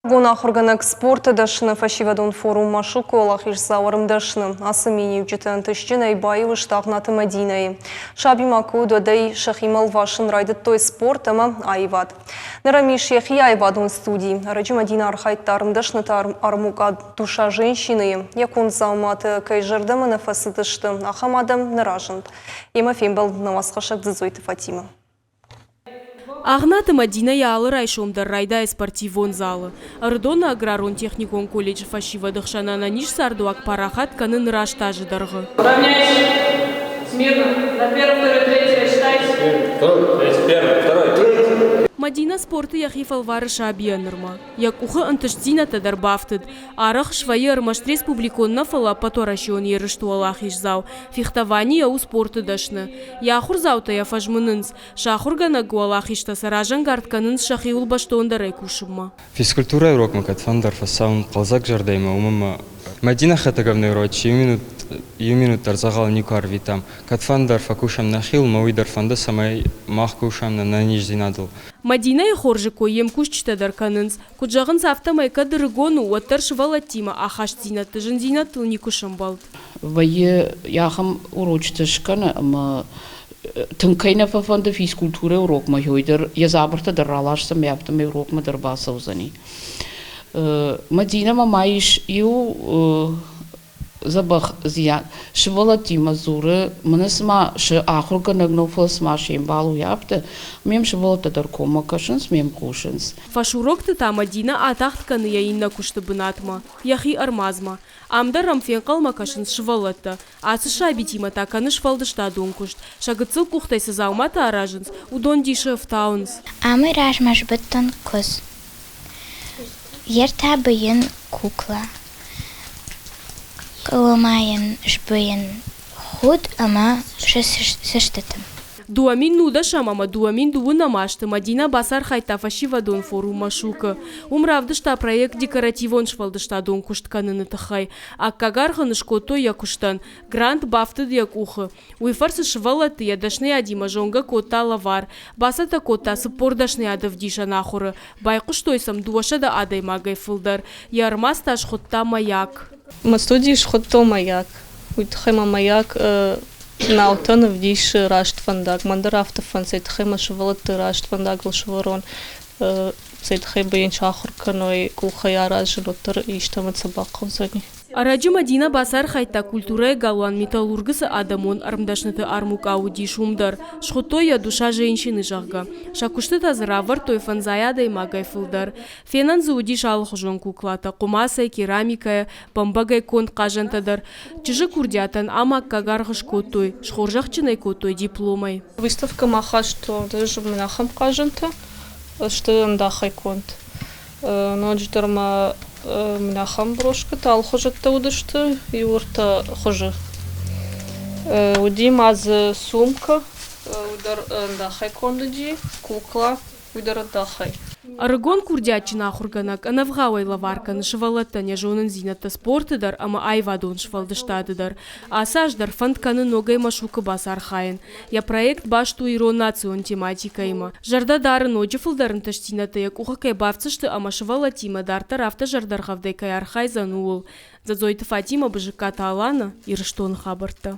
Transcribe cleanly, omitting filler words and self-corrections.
Гон ахуыргӕнӕг спорты дӕсны фӕсивӕдон форум Машук уӕлахиздзау ӕрмдӕсны. Ацы миниуджыты ӕнтыстджынӕй баиу сты Агънаты Мӕдинӕйы. Саби ма куы уыд, уӕд ӕй сӕхимӕ ӕлвасын райдыдтой спорт ӕмӕ аивад. Ныр ӕм ис йӕхи аивадон студи. Ӕрӕджы Мӕдинӕ архайдта ӕрмдӕсныты армукъа «Душа женщины-йы». Йӕ конд дзауматы кӕй зӕрдӕмӕ нӕ фӕцыдысты, ахӕм адӕм нӕ разынд. Йемӕ фембӕлд нӕ уацхӕссӕг Дзидзойты Фатимӕ. Агънаты Мӕдинӕ йӕ алы райсом дӕр райдайы спортивон залы. Ӕрыдоны аграрон-техникон колледжы фӕсивӕды хсӕн ӕнӕниз цардуаг парахат кӕны ныр аст азы дӕргъы. Равняйся. Смирно. На первый, второй, третий рассчитайте. Второй, третий, первый, второй, третий. Мӕдинӕ спорты йӕхи фӕлвары сабийӕ нырмӕ. Йӕ къухы ӕнтыстдзинӕдтӕ дӕр бафтыд. Арӕх свӕййы ӕрмӕст республикон нӕ, фӕлӕ ӕппӕтуӕрӕсеон ерысты уӕлахиздзау. Фехтованийӕ у спорты дӕсны. Йӕ ахуырдзаутӕ йӕ фӕзмынынц. Сӕ ахуыргӕнӕг уӕлахизтӕ сӕ разӕнгард кӕнынц сӕхиуыл бӕстондӕрӕй кусынмӕ. Физкультурӕйы урокмӕ кӕдфӕндӕр фӕцӕуын хъӕлдзӕг зӕрдӕимӕ, уымӕн ӕмӕ Мӕдинӕ Хетӕговнӕйы урочы иу минут дӕр дзӕгъӕл никуы арвитӕм. Кӕдфӕндӕр фӕкусӕм нӕхиуыл, мӕ уый дӕр фӕнды, цӕмӕй мах кусӕм нӕ нӕниздзинадыл. Мӕдинӕйы хорзы кой йе мкусджытӕ дӕр кӕнынц. Куыд зӕгъынц, афтӕмӕй кӕд ӕрыгон у, уӕддӕр сывӕллӕттимӕ ахастдзинӕдты зындзинӕдтыл никуы сӕмбӕлд. Вӕййы ахӕм урочытӕ скӕны ӕмӕ тынг кӕй нӕ фӕфӕнды физкультурӕйы урокмӕ, уый дӕр йӕ дзабыртӕ дӕр раласдзӕн ӕмӕ афтӕмӕй урокмӕ дӕр бацӕудзӕни. Мӕдинӕмӕ ма ис иу дзӕбӕхдзинад. Сывӕллӕттимӕ дзуры, мӕнӕ цыма сӕ ахуыргӕнӕг нӕу, фӕлӕ цыма се мбал у, афтӕ. Ме мсывӕллӕттӕ дӕр коммӕ кӕсынц, ме хъусынц. Фӕсурокты та Мӕдинӕ атагъд кӕны йӕ иннӕ куысты бынатмӕ, йӕхи ӕрмадзмӕ. Ам дӕр ӕм фенхъӕлмӕ кӕсынц сывӕллӕттӕ. Ацы сабитимӕ та кӕны сфӕлдыстадон куыст. Сӕ гыццыл къухтӕй цы дзауматӕ аразынц, уыдон дисы ӕфтауынц. Амӕй размӕ сбыдтон куыдз. Йе ртӕ быйын кукла, къуылымайӕн сбыйын худ ӕмӕ сыстыты. 2010 ӕмӕ 2012 азты Мӕдинӕ бацархайдта фӕсивӕдон форум Машук-ы. Уым равдыста проект декоративон сфӕлдыстадон куыст кӕныны тыххӕй. Аккаг аргъ ын скодтой йӕ куыстӕн. Грант бафтыд йӕ къухы. Уый фӕрцы сывӕллӕтты йӕ дӕсныйадимӕ зонгӕ кодта лӕвар. Бацӕттӕ кодта 40 дӕсныйады ӕвдисӕн ахуыры. Байхъуыстой сӕм 200 адӕймагӕй фылдӕр. Йӕ ӕрмадз та схуыдта «Маяк». Мӕ студийы схуыдтон «Маяк». Уый тыххӕй мӕ «Маяк» наутӕн ӕвдисы раст фӕндаг. Мӕн дӕр афтӕ фӕнды, цӕй тыххӕй мӕ сывӕллӕтты раст фӕндагыл сӕвӕрон, цӕй тыххӕй быйын сахуыр кӕной, къухӕй аразын, уӕддӕр истӕмӕн сӕ бахъӕудзӕни. Ӕрӕджы Мӕдинӕ бацархайдта культурӕйы галуан Металлург-ы цы адӕмон ӕрмдӕсныты армукъа уыдис, уым дӕр. Схуыдтой йӕ «Душа женщины», зӕгъгӕ. Сӕ куыстытӕ дзы равӕрдтой фӕндзай адӕймагӕй фылдӕр. Фенӕн дзы уыдис алыхуызон куклатӕ, хъуымацӕй, керамикӕйӕ, бӕмбӕгӕй конд хъазӕнтӕ дӕр. Чызджы курдиатӕн ам аккаг аргъ скодтой, схорзӕхджын ӕй кодтой дипломӕй. Выставкӕмӕ хастон мын ахӕм хъазӕнтӕ, сты ӕндахӕй конд. Ноджыдӕр ма мын ахӕм брошкӕтӕ алыхуызӕттӕ уыдысты, иу ӕртӕ хуызы. Уыди ма дзы сумка, уый дӕр ӕндахӕй конд уыди, кукла, уый дӕр ӕндахӕй. Ӕрыгон курдиатджын ахуыргӕнӕг ӕнӕвгъауӕй лӕвар кӕны сывӕллӕттӕн йӕ зонындзинӕдтӕ спорты дӕр ӕмӕ аивадон сфӕлдыстады дӕр. Ацы аз дӕр фӕнд кӕны ногӕй Машукы бацархайын. Йӕ проект баст у ирон национ тематикӕимӕ. Зӕрдӕ дары, ноджы фылдӕр ӕнтыстдзинӕдтӕ йӕ къухы кӕй бафтдзысты ӕмӕ сывӕллӕттимӕ дарддӕр афтӕ зӕрдӕргъӕвдӕй кӕй архайдзӕн, ууыл. Дзӕдзойты Фатимӕ, Бызыккаты Алана, Ирыстоны хабӕрттӕ.